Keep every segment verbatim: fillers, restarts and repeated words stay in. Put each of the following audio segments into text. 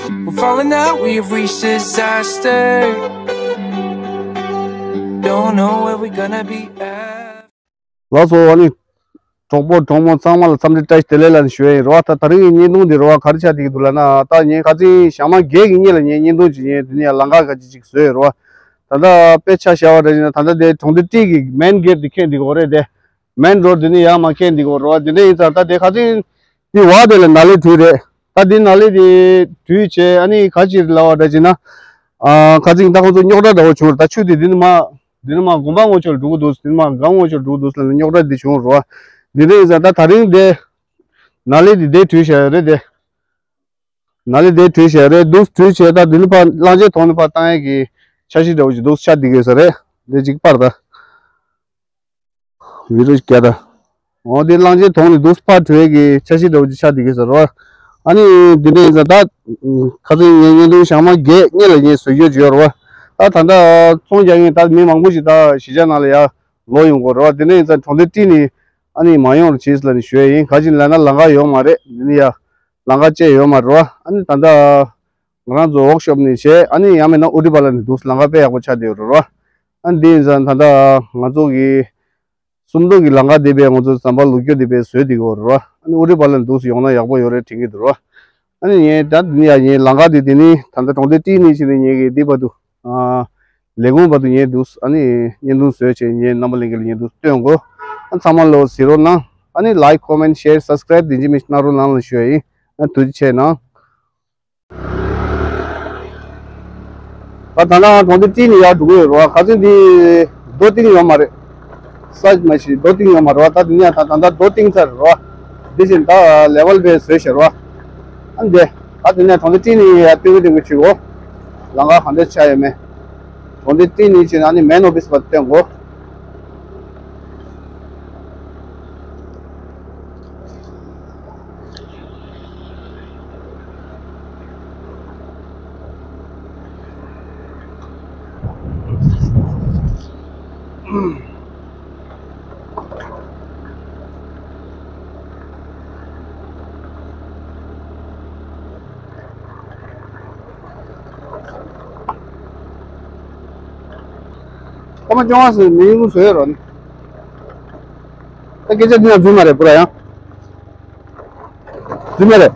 We're falling out, we have reached disaster. Don't know where we're gonna be at. ལགས་སོ། ཨ་ནི་གྲོགས་པོ་གྲོགས་མོ་ཚང་མ་ལ་འཚམས་འདྲི་བཀྲ་ཤིས་བདེ་ལེགས་ལབ་ནས་ཞུ་ཡ་ཡིན་རོ། ད་ད་རིང་གི་བརྙན་ཐུང་འདི་རོ་ག་རེ་ཆགས་བསྡད་ཀྱི་འདུག་ལབ་ན། ད་ངས་ཁ་སང་ཞག་མ་བརྒྱད་ཀྱི་སྔོན་ལ་ངས་བརྙན་ཐུང་ཅིག་ངས་དེ་ནས་ཡང་ལམ་ཁ་ཁ་ཅིག་ཅིག་བཟོས་ཡོད་རོ། ད་ལྟ་དཔེ་ཆ་བཞག་པ་འདྲ་ཡིན་ན་ད་ལྟ་དེ་གྲོང་སྡེ་ཏི་གི་མེན་གེ་ཊི་དེ་ཁེངས་བསྡད་ཀྱི་ཡོད་རེད་དེ། མེན་རོ་ཌི་དེ་ནས་ཡར་མར་ཁེངས་བསྡད་ཀྱི་ཡོད་རོ། དེ་འདྲ་ཡིན་ཙང་ད་དེ་ཁ་སང་དེ་བར་དེ་ལ་ནཱ་ལེནྡྲ་དུས་རེད། ད་དེ་ནཱ་ལེནྡྲ་དེ་དུས་བྱས་ཨ་ནི་ག་ཅིག་ལབ་པ་འདྲ་བྱས་ན། ཨ་ཁ་སང་ད་ཁོང་ཚོ་རྙོག་དྲ་འདྲ་བོ་བྱུང་རེད། ད་ཆུ་དེ་དེ་ནས་མར་འདི་ནས་མར་དགོན་པ་ངོས་ཕྱོགས་ལ་འགྲོ་གི་འདུག་འདི་ནས་མར་སྒང་ངོས་ཕྱོགས་ལ་འགྲོ་གི་འདུག་ཟེར་ནས་རྙོག་དྲ་འདི་བྱུང་རོ། འདི་འདྲ་ཡིན་ཙང་ད་ད་རིང་དེ་ནཱ་ལེནྡྲ་དེ་དེ་དུས་བྱས་རེད་དེ། ནཱ་ལེནྡྲ་དེ་དུས་བྱས་རེད་འདུག་དུས་བྱས་ད་འདི་ནས་ཕར་གླང་ཆེན་དོང་ནས་ཕར་བཏང་ཡས་ཀྱི་འཆར་གཞི་འདྲ་བོ་ཞིག་འདུག་ཆགས་བསྡད་ཀྱི་ཡོད་ས་རེད། འདི་གཅིག་པར་ད། བི་རུ་བརྒྱ་དང་། འོ་དེ་གླང་ཆེན་དོང་ནས་འདུག་ཕར་བྲོས་ཀྱི་འཆར་གཞི་འདྲ་བོ་ཅིག་ཆགས་བསྡད་ཀྱི་ཟེར་རོ། ཨ་ནི་འདི་འདྲ་ཡིན་ཙང་ད། ཁ་སང་ངས་བརྙན་ཐུང་ཞག་མ་བརྒྱད་སྔོན་ལ་ངས་བཟོས་ཡོད་ཅིག་ཡོད་རོ། ད་ད་ལྟ་ཚོང་རྒྱག་མཁན་ད་མི་མང་པོ་ཞིག་ད་གཞིས་ཆགས་ནང་ལ་ཡར་ལོག་ཡོང་གི་རོ། དེ་འདྲ་ཡིན་ཙང་གྲོང་སྡེ་ཏི་ནས་ཨ་ནི་མ་ཡོང་རོགས་བྱེད་ཟེར་ལབ་ནས་ཞུ་ཡ་ཡིན། ག་ཅི་ལབ་ན་ལམ་ཁ་ཡོད་མ་རེད། འདི་ནས་ཡར་ལམ་ཁ་བཅད་ཡོད་མ་རེད་རོ། ཨ་ནི་ད་ལྟ། ང་རང་ཚོ་ཝོག་ཤོབ་ནས་བྱས་ཨ་ནི་ཡང་མིན་ན་ཨུ་ཊི་པ་ལ་ནས་འདུག་ལམ་ཁ་དཔེ་ཡག་པོ་ཆགས་བསྡད་ཡོད་རེད་རོ། ཨ་ནི་དེ་ཡིན་ཙང་ད་ལྟ་ང་ཚོ་གི་སུམ་མདོ་གི་ལམ་ཁ་དེ་དཔེ་ང་ཚོ་ཟམ་པ་ལུག་སྐྱོ་དེ་དཔེ་བཟོས་བསྡད་ཡོད་རེད་རོ། ཨ་ནི་ཨུ་ཊི་པ་ལ་འདུག་ཡོང་ན་ཡག་པོ་ཡོད་རེད་དྲན་གྱི་འདུག་རོ། ཨ་ནི་ངས་ད་དེ་ནས་ཡང་ངས་ལམ་ཁ་དེ་དེ་ནི་ད་ལྟ་གྲོང་སྡེ་ཏི་ནས་བྱས་ནས་ངས་གི་འདི་བར་དུ་ཨ་ལས་ཁུངས་བར་དུ་ངས་འདུག་ཨ་ནི་བརྙན་ཐུང་བཟོས་བྱས་ངས་རྣམ་པ་ལྷན་རྒྱས་ལ་བརྙན་ཐུང་སྟོན་དགོས། ཨ་ཚང་མ་ལོ་གཟིགས་རོགས་གནང་། ཨ་ནི་ལའིཀ་ཀོ་མེན་ཤེར་སབ་སི་ཀ་རའིབ་དེ་འཇིགས་མེད་གནང་རོགས་གནང་ལ་ཞུ་ཡ་ཡིན། ཨ་ཐུགས་རྗེ་ཆེ་གནང་། ད་ད་ནང་གྲོང་སྡེ་ཏི་ནས་ཡར་འགྲོ་གི་ཡོད་རེད་བ། ཁ་སང་འདི་རྡོ་བཏིང་ཡོད་མ་རེད། ས་མ་ཞིག་རྡོ་བཏིང་ཡོད་མ་རེད་བ། ད་དེ་ནས་ད་ད་ད་རྡོ་བཏིང་ཚར་རེད་བ། འདི་བཞིན་ད་ལེ་ཝལ་བེ་བཟོས་ཤག་རེད་བ། ཨ་འདི་ད་དེ་ནས་གྲོང་སྡེ་ཏི་ནས་ཡར་སྟོན་གི་སྟོན་གི་བྱེད་དགོས། ལམ་ཁ་ག་འདྲ་ཆགས་ཡོད་མེད། གྲོང་སྡེ་ཏི་ནས་བྱས་ན་ནི་མེན་ཨོ་ཕི་སི་བར་སྟོན་དགོས། ཁོ་མ་ཅོང་བ་སི་མི་ཡུལ་བཟོས་རོ་ནི། ད་སྐད་ཆ་འདི་ན་རྫུན་མ་རེད་པུ་ར་ཡང་། རྫུན་མ་རེད།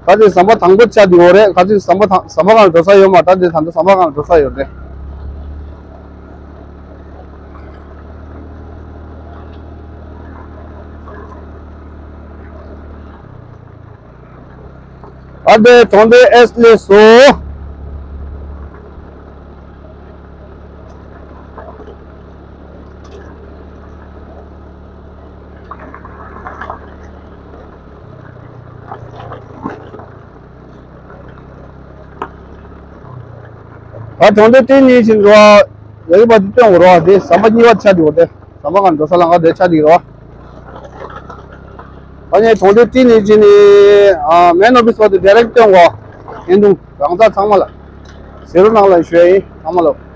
ད་དེ་ཟམ་པ་དང་པོ་ཆགས་འདུག་རེད། ད་དེ་ཟམ་པ་དང་ཟམ་པ་སྒང་འགྲོ་ས་ཡོད་མ། ད་དེ་ད་ལྟ་ཟམ་པ་སྒང་འགྲོ་ས་ཡོད་རེད། ཨ་དེ་གྲོང་སྡེ་ཨེས་ལེ་སོ། ད་གྲོང་སྡེ་ཏི་ནས་ཕྱིན་འགྲོ་བ། ཡ་གི་བར་དུ་སྟོན་དགོས་རོགས། དེ་ཟམ་པ་གཉིས་པ་ཆགས་འདུག་དེ་ཟམ་པ་སྒང་འགྲོ་ས་ལམ་ཁ་དེ་ཆགས་འདུག་རོགས། ད་ངས་གྲོང་སྡེ་ཏི་ནས་ཕྱིན་ནས་ཨ་མེན་ཨོ་ཕི་སི་བར་དུ་ཌའི་རེག་སྟོན་དགོས། བརྙན་ཐུང་རང་ཚགས་ཚང་མ་ལ་གཟིགས་རོགས་གནང་ལ་ཞུ་ཡ་ཡིན། ཚང་མ་ལ།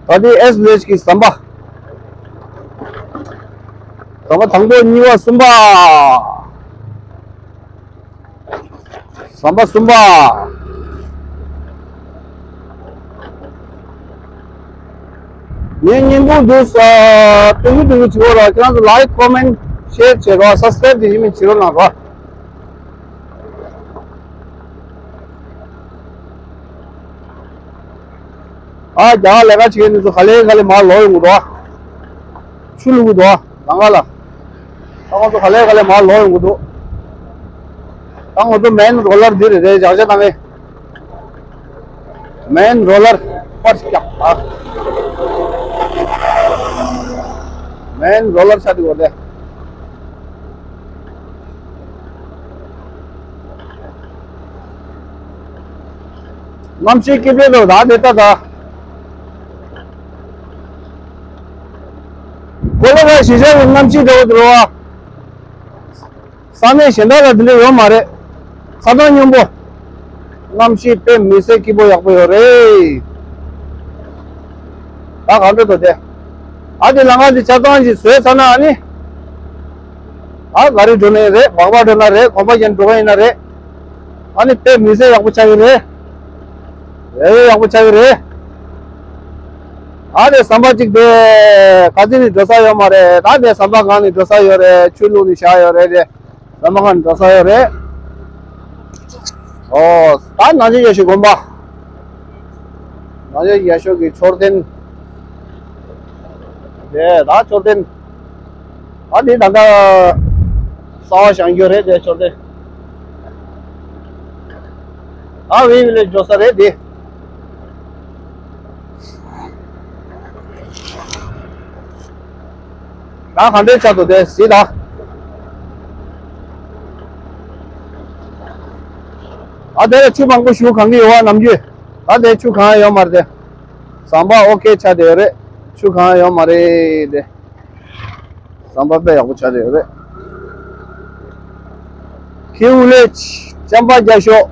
ད་དེ་ཨེས་ལེ་ཇི་གི་ཟམ་པ། ཟམ་པ་དང་པོ་གཉིས་པ་གསུམ་པ། ཟམ་པ་གསུམ་པ། ངའི་བརྙན་ཐུང་འདུག་ས་སྟོན་གི་སྟོན་གི་བྱེད་རོགས། ཁྱེད་རང་ཚོ་ལའིཀ་ཀོ་མེན་ཤེར་བྱེད་རོགས། སབ་སི་ཀ་རའིབ་དེ་ཡིན་མིན་བྱེད་རོགས་གནང་རོགས། ཨ་རྒྱ་གར་ལས་ཀ་བྱེད་མཁན་འདི་ཚོ་ག་ལེ་ག་ལེ་མར་ལོག་ཡོང་གི་འདུག་ཆུ་བླུག་གི་འདུག་ལམ་ཁ་ལ། ད་ང་ཚོ་ག་ལེ་ག་ལེ་མར་ལོག་ཡོང་གི་འདུག་ད་ང་ཚོ་མེན་རོ་ལར་འདི་རེད་རེད་བཞག་བྱ་དང་ངས། མེན་རོ་ལར་པར་རྒྱག་ཨ། མེན་རོ་ལར་ཆ་དེ་གོ་དེ། གནམ་གཤིས་སྐྱིད་པོ་འདུག་ད་དེ་ལྟ་ད། གོ་ལ་ཁ་གཞིས་ཆགས་ཀྱི་གནམ་གཤིས་འདྲ་བོ་འདུག་བ། ས་གནས་གཞན་དག་ལ་དེ་འདྲ་ཡོད་མ་རེད། ཚ་གྲང་སྙོམས་པོ། གནམ་གཤིས་དཔེ་མི་སྲིད་སྐྱིད་པོ་ཡག་པོ་ཡོད་རེད། ད་གང་འདྲ་འདུག་དེ། ཨ་དེ་ལམ་ཁ་འདི་ཆ་ཚང་ཞིག་བཟོས་ཚར་ན་ཨ་ནི། ཨ་ག་རེ་འགྲོ་ནའི་རེད། སྦག་སྦག་འགྲོ་ན་རེད། གོམ་པ་གཞན་འགྲོ་ག་ཡིན་ན་རེད། ཨ་ནི་དཔེ་མི་སྲིད་ཡག་པོ་ཆགས་ཀྱི་རེད། དེ་བས་ཡག་པོ་ཆགས་ཀྱི་རེད། ཨ་ནི་ཟམ་པ་གཅིག་དེ་ག་ཚོད་ནས་འགྲོ་ས་ཡོད་མ་རེད། ད་དེ་ཟམ་པ་སྒང་ནས་འགྲོ་ས་ཡོད་རེད། ཆུ་བླུགས་ནས་བཞག་ཡོད་རེད་དེ། ཟམ་པ་སྒང་ནས་འགྲོ་ས་ཡོད་རེད། ཨོ། ད་ནང་ཆེན་རྒྱ་ཤོད་དགོན་པ། ནང་ཆེན་རྒྱ་ཤོད་ཀྱི་མཆོད་རྟེན། དེ་ད་མཆོད་རྟེན། ཨ་འདི་ད་ལྟ་གསང་བ་བཞེངས་རྒྱུ་རེད་དེ་མཆོད་རྟེན། ཨ་ཝེ་ཝི་ལེ་འགྲོ་ས་རེད་དེ། ད་ག་འདྲའི་ཆགས་འདུག་དེ་གཟིགས་དང་། ཨ་དེ་ལ་ཆུ་མང་པོ་ཞིག་གང་གི་ཡོད་བ་ནམ་རྒྱུན། ད་དེ་ཆུ་གང་ཡོད་མ་རེད་དེ། ཟམ་པ་ཨོ་ཁེ་ཆགས་བསྡད་ཡོད་རེད། ཆུ་གང་ཡོད་མ་རེད་དེ། ཟམ་པ་དཔེ་ཡག་པོ་ཆགས་བསྡད་ཡོད་རེད། ཁེའུ་ལེ་ཅམ་པ་རྒྱ་ཤོག་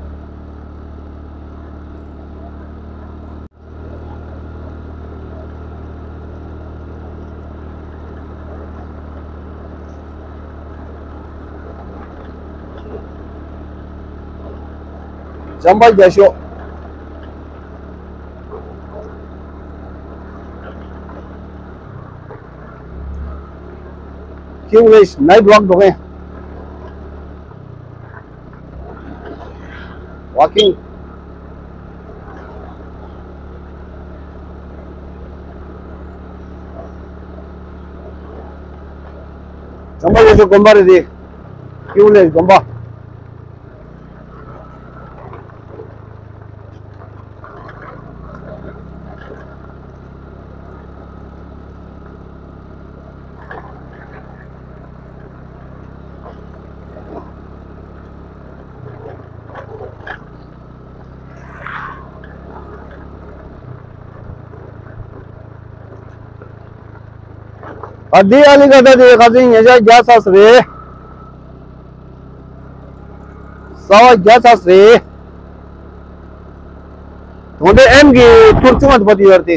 ལྕམ་པ་རྒྱ་ཤོག་ཁེའུ་ལེ་ཅི་ནའིཊ་ཝོག་འགྲོ་མཁན། ཝོག་ཀིང་། ལྕམ་པ་རྒྱ་ཤོག་དགོན་པ་རེད་དེ། ཁེའུ་ལེ་ཅི་དགོན་པ། ཨ་འདི་ཨ་ལི་ཀ་ད་དེ་ཁ་སང་ཉེ་ཆར་རྒྱག་ཚར་སོང་རེད། གསར་པ་རྒྱག་ཚར་སོང་རེད། དོན་དེ་ཨེམ་གྱི་ཐུར་ཆུང་བ་དེ་ཡོད་རེད་དེ།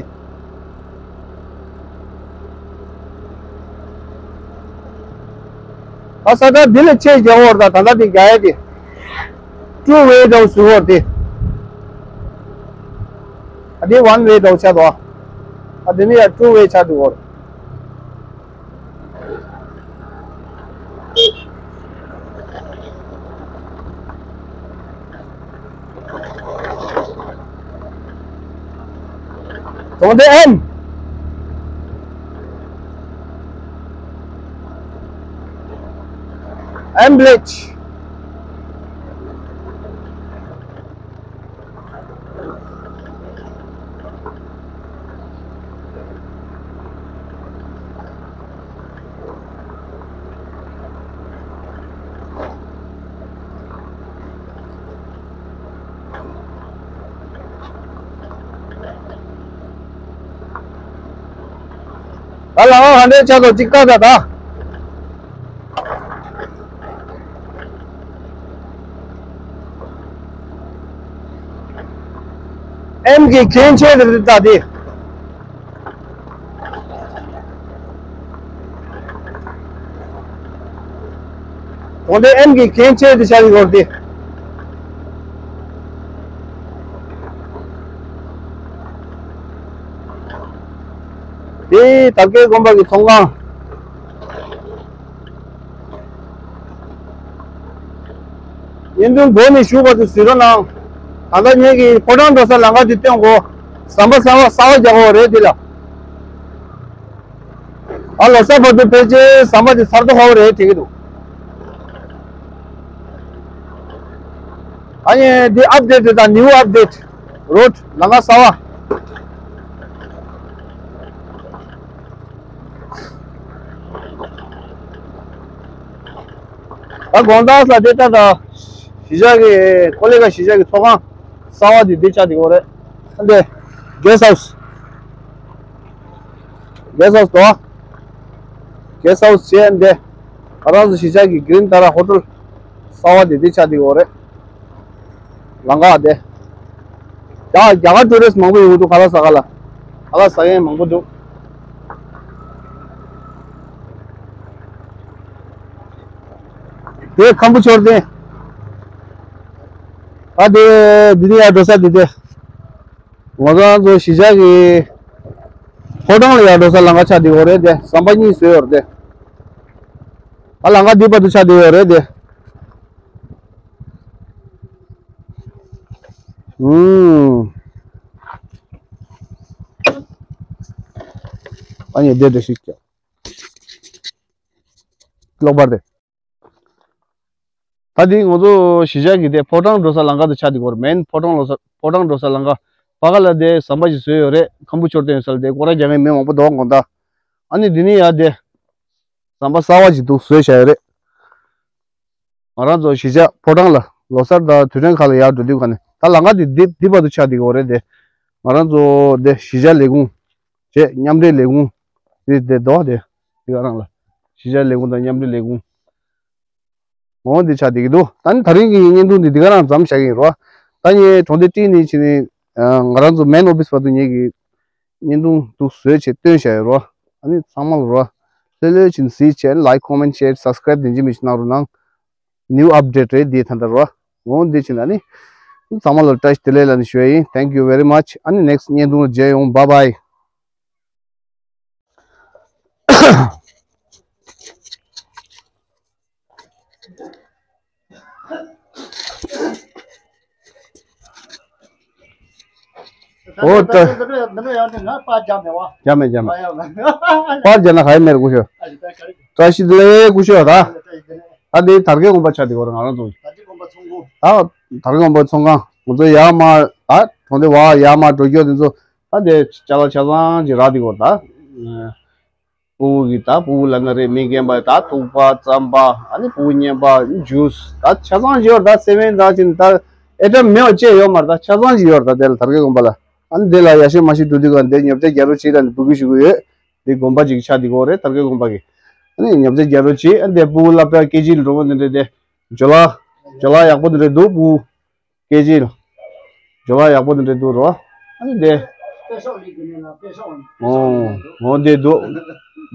ཨ་ས་ད་འདི་ལས་ཆེ་རྒྱག་འོར་ད་ད་ལྟ་དེ་རྒྱག་ཡ་དེ། ཊུ་ཝེ་དང་ཟུར་འོར་དེ། ཨ་དེ་ཝན་ཝེ་དང་ཆ་དོ། ཨ་དེ་ནི་ཡ་ཊུ་ཝེ་ཆ་དུ་འོར། གྲོང་སྡེ་ཨེམ། ཨེམ་བི་ལེ་ཇི། ད་ལ་ང་ཧ་འདྲེ་ཆ་ཚོ་གཅིག་ལྟ་ད་ད། ཨེམ་གྱི་གན་ཆེ་དེ་རེད་ད་དེ། གྲོང་སྡེ་ཨེམ་གྱི་གན་ཆེ་དེ་ཤར་ཡོད་དེ། དེ་དར་དཀར་དགོན་པ་གི་ཚོང་ཁང་། བརྙན་ཐུང་མགོ་ནས་གཞུག་བར་དུ་གཟིགས་རོགས་གནང་། ད་ལྟ་ངེད་ཀྱི་ཕོ་བྲང་འགྲོ་ས་ལམ་ཁ་འདི་སྟོན་གོ། ཟམ་པ་གསར་པ་གསར་པ་རྒྱག་གོ་རེད་འདི་ལ། ཨ་ལོ་གསར་བར་དུ་ཕལ་ཆེར་ཟམ་པ་འདི་ཚར་དུ་ཧ་བ་རེད་དྲན་གྱི་འདུག་ཨ་ནི་འདི་ཨབ་ཌེཊ་དང་ནིའུ་ཨབ་ཌེཊ། རོཌ་ལམ་ཁ་གསར་པ། ད་དགོང་དག་ལ་དེ་ལྟ་ད་གཞིས་ཆགས་ཀྱི་ཀོ་ལི་གྷལ་གཞིས་ཆགས་ཀྱི་ཚོགས་ཁང་གསར་པ་དེ་འདི་ཆགས་བསྡད་ཡོད་རེད། ཨ་འདི་གེ་སི་ཊི་ཧའུ་སི། གེ་སི་ཊི་ཧའུ་སི་དོ། གེ་སི་ཊི་ཧའུ་སི་བྱས་འདི་ང་རང་ཚོ་གཞིས་ཆགས་ཀྱི་གྷི་རིན་ཏཱ་ར་ཧོ་ཊེལ་གསར་པ་དེ་འདི་ཆགས་བསྡད་ཡོད་རེད། ལམ་ཁ་དེ། ཡ་རྒྱ་གར་ཊུ་རི་སི་མང་པོ་ཡོང་གི་འདུག་ཁ་ལག་ཟ་ག་ལ། ཁ་ལག་ཟ་མཁན་མང་པོ་འདུག་དེ་ཁམ་བུ་མཆོད་རྟེན། ཨ་དེ་འདི་ནས་ཡར་འགྲོ་ས་འདི་དེ། ང་ཚོ་ང་ཚོ་གཞིས་ཆགས་ཀྱི་ཕོ་བྲང་ལ་ཡར་འགྲོ་ས་ལམ་ཁ་ཆགས་བསྡད་ཡོད་རེད་དེ། ཟམ་པ་གཉིས་བཟོས་ཡོད་རེད་དེ། ཨ་ལམ་ཁ་འདི་བར་དུ་ཆགས་བསྡད་ཡོད་རེད་དེ། ཨུམ། ཨ་ནི་བསྡད་བསྡད་ཤིག་ཀྱང་གློག་པར་དེ། ད་འདི་ང་ཚོ་གཞིས་ཆགས་ཀྱི་དེ་ཕོ་བྲང་འགྲོ་ས་ལམ་ཁ་དུ་ཆགས་བསྡད་ཡོད་རེད། མེན་ཕོ་བྲང་འགྲོ་ས་ཕོ་བྲང་འགྲོ་ས་ལམ་ཁ་བར་ཁ་ལ་དེ་ཟམ་པ་ཞིག་བཟོས་ཡོད་རེད། ཁམ་བུ་མཆོད་རྟེན་ཡོད་ས་ལ་དེ་སྐོར་ར་རྒྱག་མཁན་མི་མང་པོ་འདུག་དགོང་དག་ཨ་ནི་འདི་ནས་ཡར་དེ་ཟམ་པ་གསར་པ་ཞིག་འདུག་བཟོས་བཞག་ཡོད་རེད། ང་རང་ཚོ་གཞིས་ཆགས་ཕོ་བྲང་ལ་ལོ་གསར་དང་དུས་དྲན་ཁག་ལ་ཡར་འགྲོ་དུས་ག་ནས་ད་ལམ་ཁ་དེ་འདི་འདི་བར་དུ་ཆགས་བསྡད་ཡོད་རེད་དེ། ང་རང་ཚོ་དེ་གཞིས་ཆགས་ལས་ཁུངས་བྱས་མཉམ་འབྲེལ་ལས་ཁུངས་དེ་དེ་འདུག་དེ་འདི་ག་རང་ལ་གཞིས་ཆགས་ལས་ཁུངས་དང་མཉམ་འབྲེལ་ལས་ཁུངས། འོ་འདི་ཆགས་བསྡད་ཀྱི་འདུག་ད་ནི་དེ་རིང་གི་བརྙན་ཐུང་འདི་འདི་ག་རང་མཚམས་བཞག་གི་ཡིན་རོ། ད་ངས་གྲོང་སྡེ་ཊི་ནས་ཕྱིན་ནས་ང་རང་ཚོ་མེན་ཨོ་ཕིས་བར་དུ་ངེད་ཀྱི་བརྙན་ཐུང་འདུག་བཟོས་བྱས་བཏོན་བཞག་ཡོད་རོ། ཨ་ནི་ཚང་མ་ལ་རོ། ལྷོད་ལྷོད་ཕྱིན་གཟིགས་བྱས་ལའིཀ་ཀོ་མེན་ཤེར་སབ་སི་ཀ་རེབ་དེ་འཇི་མི་ཤི་གནང་རོགས་གནང་། ནིའུ་ཨབ་ཌེཊ་རེད་འདི་ད་ལྟ་རོ། འོ་འདི་ཕྱིན་ཨ་ནི། ཚང་མ་ལ་བཀྲ་ཤིས་བདེ་ལེགས་ལབ་ནས་ཞུ་ཡ་ཡིན། Thank you very much. ཨ་ནི་ནེགསི་བརྙན་ཐུང་ལ་མཇལ་ཡོང་། Bye bye. ཨོ་ད། འདི་འདྲ་འདི་འདྲ་ཡང་དེ་ང་པར་རྒྱག་མེད་བ། རྒྱག་མེད་རྒྱག་མེད། པར་རྒྱག་ན་ག་ཡི་མེད་རེད་སྐུ་ཞབས། བཀྲ་ཤིས་བདེ་ལེགས་སྐུ་ཞབས་ད། ད་འདི་དར་རྒྱས་དགོན་པ་ཆགས་འདི་གོ་ར་ང་རང་ཚོ། ད་དར་རྒྱས་དགོན་པ་ཚོང་ཁང་ང་ཚོ་ཡར་མར་ད་གྲོང་སྡེ་བར་ཡར་མར་འགྲོ་རྒྱུ་དེ་ཚོ་ད་དེ་ཅ་ལག་ཆ་ཚང་ཅིག་རག་འདི་གོ་ད། ཕྲུ་གུ་གི་ད་ཕྲུ་གུ་ལབ་ན་རེད། མི་རྒན་པ་ད་ཐུག་པ་རྩམ་པ་ཨ་ནི་ཕྲུ་གུ་བརྙན་པ་ཇུས་ད་ཆ་ཚང་ཅིག་ཡོད་རེད། ད་སེ་བན་ད་ཅིན་ད་ཨེ་ཊམ་མེད་པ་ཅིག་ཡོད་མ་རེད། ད་ཆ་ཚང་ཅིག་ཡོད་རེད། ད་དེ་ལ་དར་རྒྱས་དགོན་པ་ལ་ཨ་ནི་དེ་ལ་ཡར་ཞུ་མར་ཞུ་འགྲོ་དུས་ག་འདི་ཉོ་ཆ་རྒྱག་རོགས་བྱེད་ད་ནི་འབོད་སྐུལ་ཞུ་གི་ཡོད། འདི་དགོན་པ་ཅིག་ཆགས་འདི་གོ་རེད། དར་རྒྱས་དགོན་པ་གི་ཨ་ནི་ཉོ་ཆ་རྒྱག་རོགས་བྱེད། ཨ་ནི་དེ་ཕྲུ་གུ་སློབ་གྲྭ་ཀེ་ཇི་ལ་འགྲོ་བ་འདི་འདྲ་དེ་ཇོ་ལ་ཇོ་ལ་ཡག་པོ་འདི་འདྲ་འདུག་ཕྲུ་གུ། སྐད་ཅིག་ལ། ཇོ་ལ་ཡག་པོ་འདི་འདྲ་འདུག་རོ། ཨ་ནི་དེ། ཨོ། ཨོ་དེ་འདུག་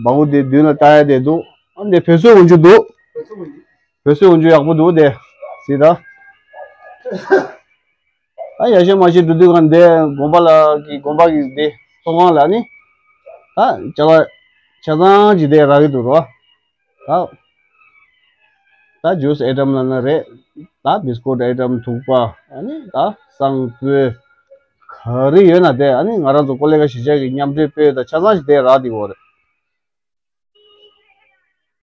སྦྲ་གུར་དེ་མདུན་ལ་བཏགས་ཡ་དེ་འདུག་ཨ་ནི་དེ་བོད་གསོལ་འོག་འཇུག་འདུག་བོད་གསོལ་འོག་འཇུག་ཡག་པོ་འདུག་དེ། གཟིགས་དང་། ཨ་ཡར་ཞུ་མར་ཞུ་འགྲོ་དུས་ག་འདི་དགོན་པ་ལ་གི་དགོན་པ་གི་དེ་ཚོང་ཁང་ལ་ནི། ད་ཇོ་ལ་ཆ་ཚང་ཅིག་དེ་རག་གི་འདུག་རོ། ད། ད་ཇུས་ཨེ་ཊམ་ལབ་ན་རེད། ད་བིས་ཀུཊ་ཨེ་ཊམ་ཐུག་པ་ཨ་ནི་ད་སང་སྤོས། ག་རེ་ཡོད་ན་དེ་ཨ་ནི་ང་རང་ཚོ་ཀོ་ལི་གྷལ་གཞིས་ཆགས་ཀྱི་མཉམ་འབྲེལ་སྤོས་དང་ཆ་ཚང་ཞིག་དེ་རག་འདི་གོ་རེད།